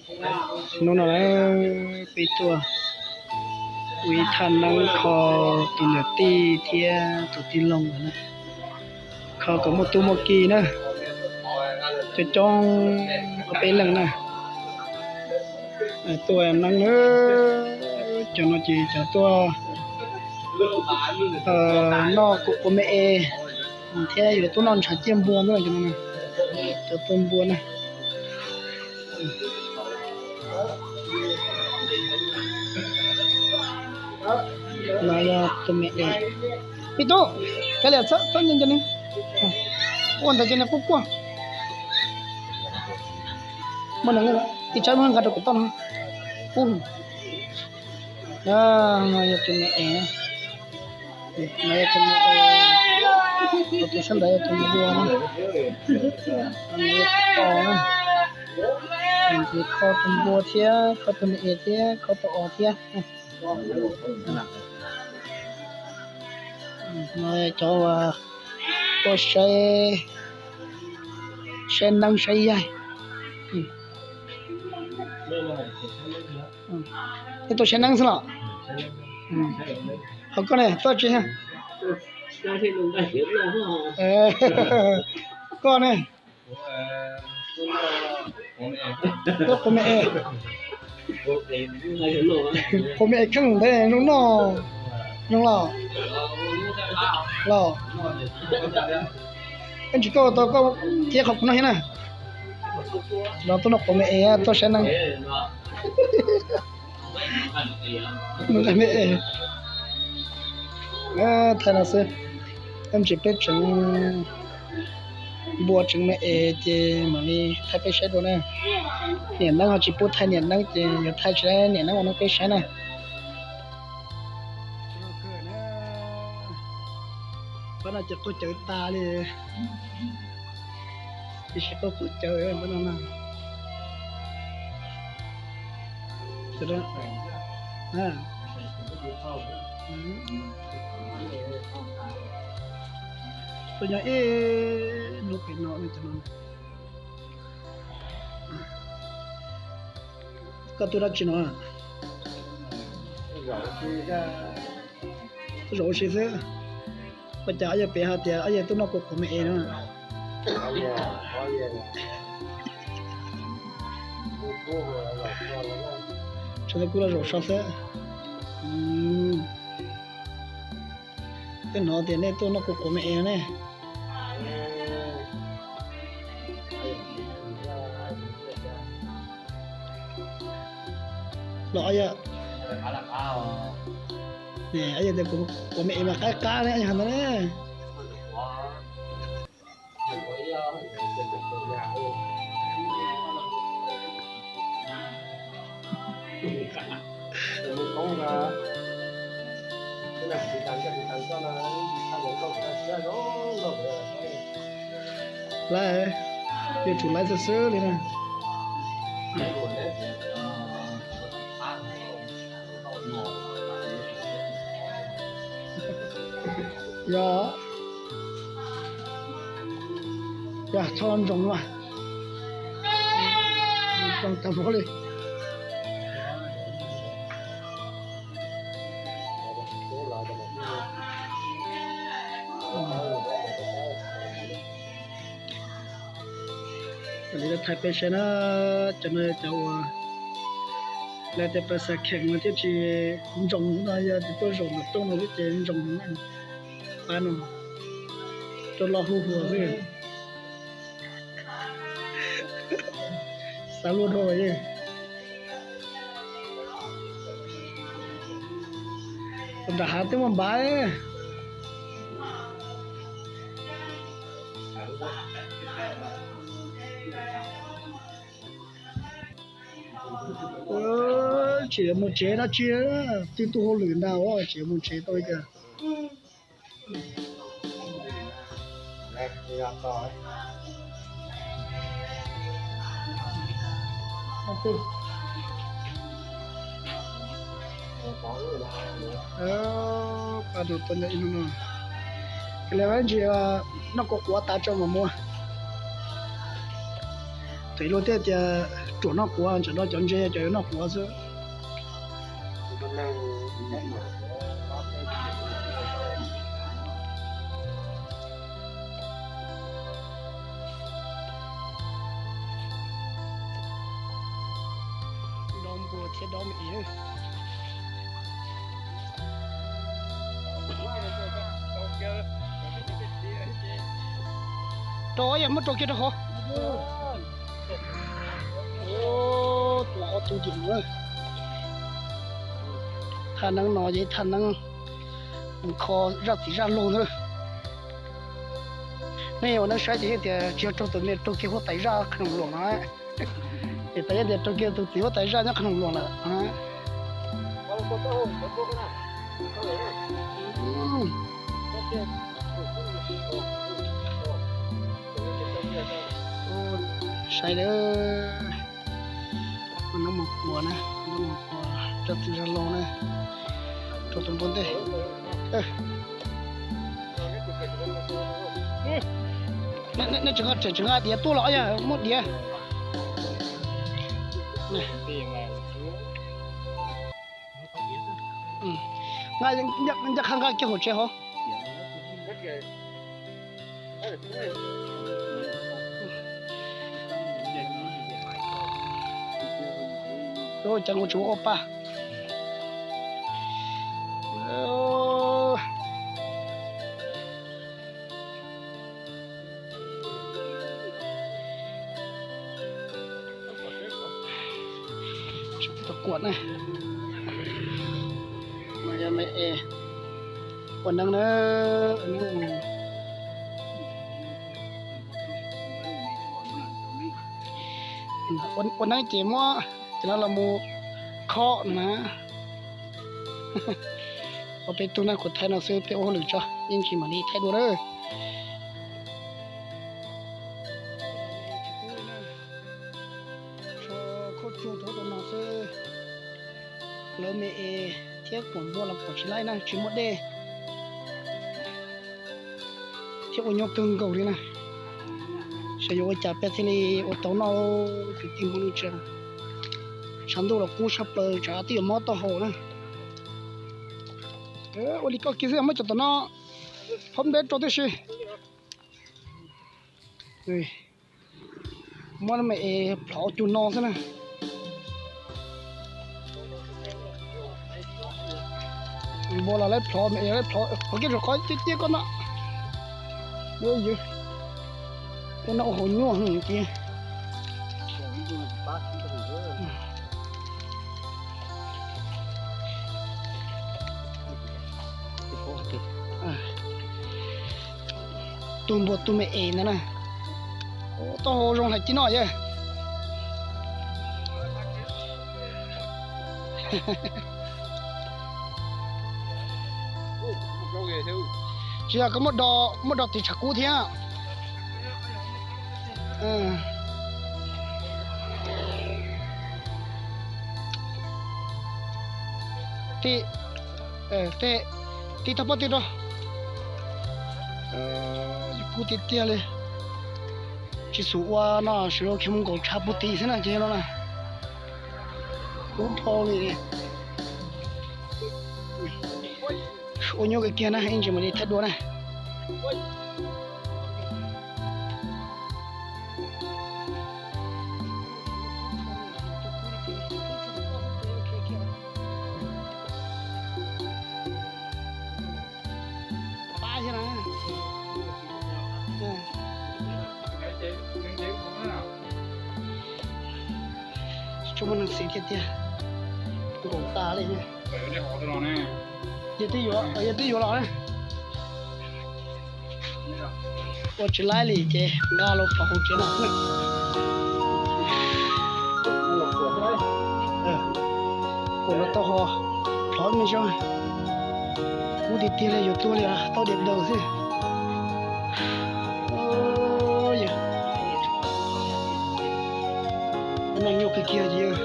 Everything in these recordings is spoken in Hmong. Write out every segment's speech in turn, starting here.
Hnub no peb tuaj ua ib thaj neeb kho tus niam tij thiab tus tij laug na, kho kom muaj tub muaj ki na, coob coob ob peb leej na. Tuaj neeb na, cov no ces cov tuaj noj kuv quav me es thiab yuav tuaj noj ntshav ciaj npua ntawd, cov no, cov tuaj npua na. No yog tus me es. Pib tub, kav liam txhob nco nco ni, ua ntawd ces nws quaj quaj. Muab ib tsab muab nqa rau kuv toj no. Ub, no yog tus me es, no yog tus me es, tus sab ntawd yog tus npua na, tus os na. Ces kho tus npua thiab kho tus me es thiab kho tus os thiab. Cov uas tuaj saib, saib neeb saib yaig. Nej tuaj saib neeb xwb los? Ho koj ne, tuaj tsis? Koj ne? Tuaj quav me es. Quav me es kheej ntawd zoo noj, zoo los? Los, koj ntsis koj tau koj thiab qhov kuv noj thiab na. Los tuaj noj quav me es, tuaj saib neeb. Nqa me es. Thaij no xwb, tab sis peb tseem npua tseem me es ces mam li thaij peb saib dua na. Niam neeb ho tsis pub thaij niam neeb ces yuav thaij tsis tau niam neeb ua neeb peb saib na. Pab no ces quaj cawv tas li. Tiam sis quaj quaj cawv pab no na. Tuaj nyob ib lub pem no, koj tuaj dab tsi no? Tuaj zaum ua si xwb. Ua cas ob yawg pem hais tias ob yawg tuaj noj kuv quav me es no? Tseem kuj los zaum so xwb. Twb hnov tias nej tuaj noj kuv quav me es ne. Los, yog tias kuv quav me es mas qaib qab ne, yog ntawd ne. Lawv, yuav tsum lawv xwb xwb li na. Yog, yog txhob ntsoov mas, ntsoov tag npaum li. Li thaij peb saib na, cov no yog cov uas lawv tias pas xav kheem mas thiaj tsis ntsoov no, yog tias tuaj zaum nram rooj no xwb ces ntsoov. Pab no tuaj loj huv huas xwb. Xav luaj dhau yeej. Nram hav twb muaj npav. Tsis mus tsev dab tsi, twb tuaj hauj lwm ntag, tsis mus tsev tau li cas. Pab no tuaj nyob ib hnub no, li ntsis noj kua quav tas tso mam mus. Txawm luag thiaj tias Tsuas noj quav, tsam no cov ntses cov yuav noj quav xwb. Dob npua thiab dob me es. Rau yog muab rau kiag rau hauv. Tus ob tug tim no, thaj neeb no yog ib thaj neeb kho zaj txiv zaj laug ntag. Nej ua neeb saib ces yeej tias tsis yog raug tus me raug kiag huab tais zaj qhov luam no, ces tas yeej tias raug kiag tus txiv huab tais zaj nyob qhov luam lawm. Saib lawm, neeb mos quas na, neeb mos quas zaj txiv zaj laug na, rau tus npua ntej. Nej tseem nqa, tseem nqa diav tuaj los yog muaj diav? Nqa, nco qab nqa kiag hauv tsev hauv. Cov nkaus tsis ua pa. Kuam na, ua neeb na, ua neeb ces muab cov no los mus khob na. Ua peb tug na, kuv thaij no xwb, peb ua hauj lwm tso, yeej tsis mam li thaij dua na. Tshuav khaub cug rau no xwb. Lawv me es thiab kuam npua los kuam tsis laib na, tsis muaj dej thiab ua nyuaj kawg nkaus li na. Xyov yuav ua cas peb thiaj li ua tau noj, kwv tij Hmoob neej tsa. Tshav ntuj los kub sab plaws, tsam twb yuav mob taub hau na. Ua li koj kiag xwb, muab cov tom no phob npeb rau tib si. Muab me es plhov cug no xwb na. Npua los lawv plhov, me es lawv plhov, qhov kiag rau qhov tiaj tiaj koj no. Ua yawg, ua no ua hauv nyuaj heev ces. Tus npua tus me es ntawd na. Taub hau zoo hais ci noj yawg. Tsis yog koj muab do, muab do tiv tshav kub thiab. Tij, tij tau pob tw rau. Kub tiag tiag li. Tsis xum ua no, sawv daws khiav mus nkaum tshav puag tid xwb na, ces no na. Kub dhau li. Ua nyuaj kawg kiag na, ib ntsis mam li thaij dua na. Tsis muaj neeg xis tiag tiag. Nkaum tas li. Yog twb yuav, yog twb yuav los na. Ua tsis laib li ces nqa los plhov hauv tsev no. Kuam los tau ho plhov me zog. Kub tiag tiag li, yuav tuag li, tau diam daws xwb. Yog neeg nyuaj kawg kiag ces yog.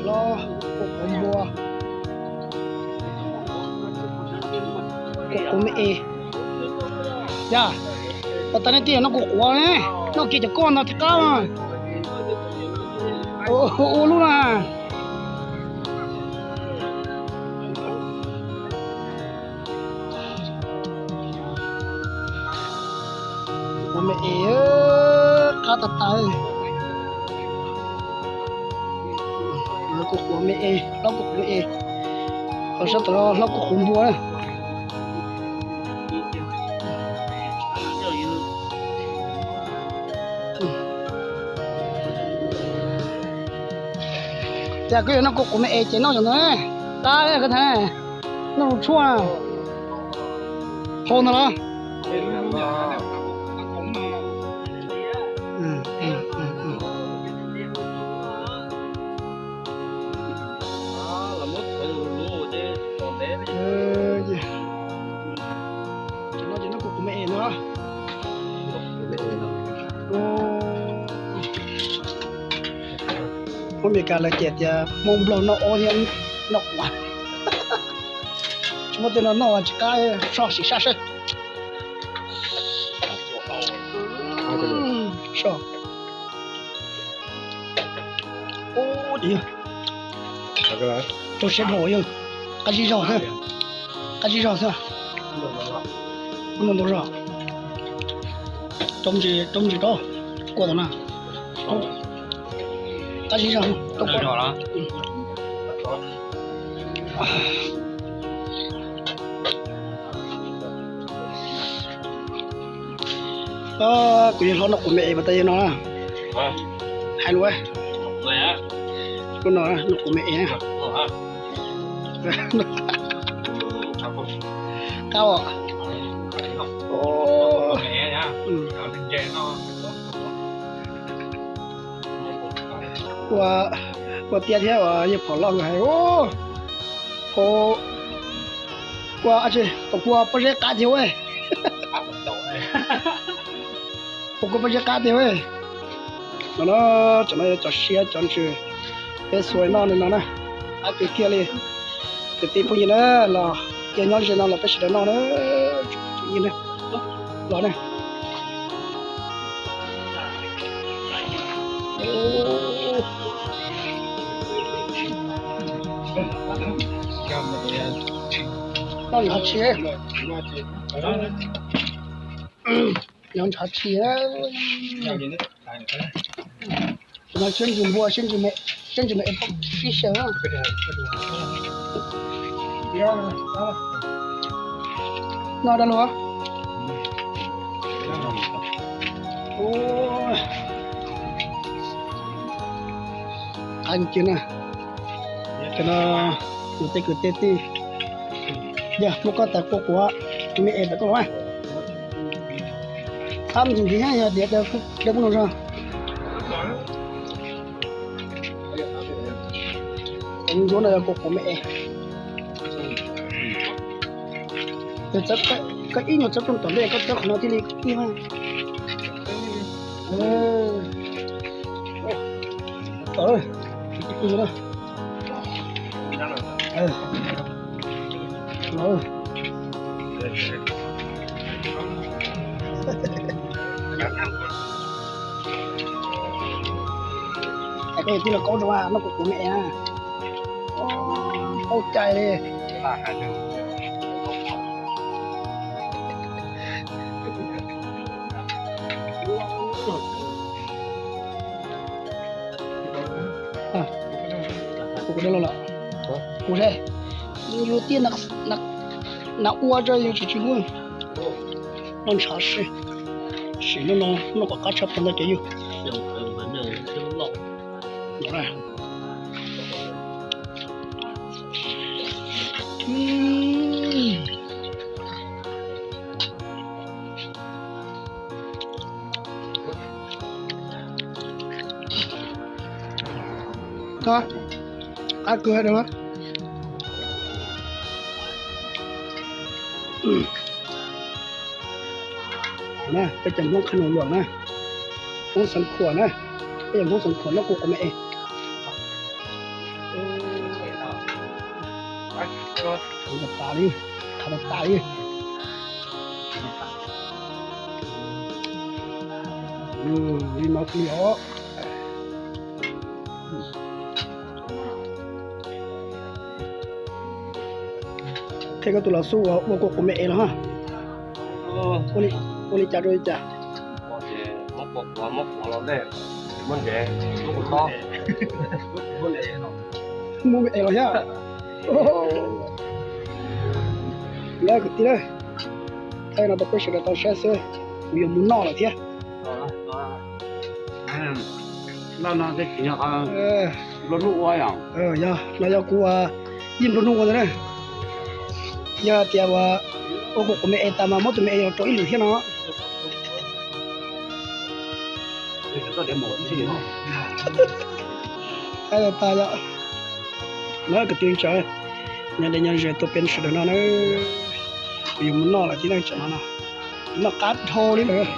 Los ua qhov npua, Kuv kuv me es. Yog, tas nej tij noj kuv quav ne, noj kiag cov koj ntag thiaj qab. Ua lub na. Kuv me es, qab tas tas. Kuv quav me es, hlob kuv quav me es. Ho sab tom hlob kuv quav npua na. Cas koj yuav noj kuv quav me es ces noj cov ntawd, qab koj thaij, noj tshuaj hau ntawd los. Cov no ces noj kuv quav me es no. Hmoob Meskas lawv cem tias Hmoob Nplog noj ob thiab noj quav. Tsis muaj tej no noj tsis qab, soj sim sab seb. Soj. Rau siab dhau yog qab zib zog xwb, qab zib zog xwb. Ntau zog, rau ntsis rau kua tau na. Qab zib zog rau kua. Kuv yog hlob noj kuv me es mas tas yog no na. Hais lus, lub no noj kuv me es na. Qab os. Ua tiag thiab uas yog phom loj hais, ua, ua pob zeb qab tiag ua, ua kua pob zeb qab tiag ua. No na, cov no yog cov siab cov ntsws, peb xuas noj li no na, qab kawg kiag li. Kwv tij phooj ywg na, los cia nyob ze no los peb sawv daws noj na, los na. Noj ntshav tshis, noj ntshav tshis. Siab ntsws npua, siab ntsws me, siab ntsws me es pom sib xyaw. Noj dab luag. Qab kiag na. Cov no kuv tej kwv tej tij, yog muab koj tas kua quav me es tas koj los. Txhab ntsis ntsis yog tias dawb pub no zog. Ntsuab no yog kua quav me es. Koj ib nyuag txawb rooj tom ntej, koj txawb qhov no thiaj li ib na. Hais koj yog tij laug Kaub rau noj kuv quav me es na. Qaub cai li. Kuv da los lawm. Kuv se, yus tiaj na ua rau yus tsis tsis muaj. Noj ntshav si, sim no no noj kom qab tshaj plaws ntag cov yug. Qab kawg. Peb cov Hmoob qhab nus luam na, Hmoob Xeev Khuam na, peb cov Hmoob Xeev Khuam noj kuv quav me es. Qab tas tas li, qab tas tas li. Li no li os. Qhia koj tus los xub uas ua kua quav me es los ha. Ua li cas rau li cas? Muab me es los thiab. Lawv kwv tij na, thaij no rau peb sawv daws tau saib xwb, kuv yuav mus noj lawm thiab. Yog, no yog kuv ua ib nplua nuj ua ntawd na. Yog tias ua, ua kuv quav me es tas mas muab tus me es rau ib lwm thiab no. Tas yom, na kwv tij neej tsa, nyob deb nyob ze tuaj peb sawv daws no na, kuv yuav mus noj lawm thiab na, tsam no no noj qab dhau li lawm.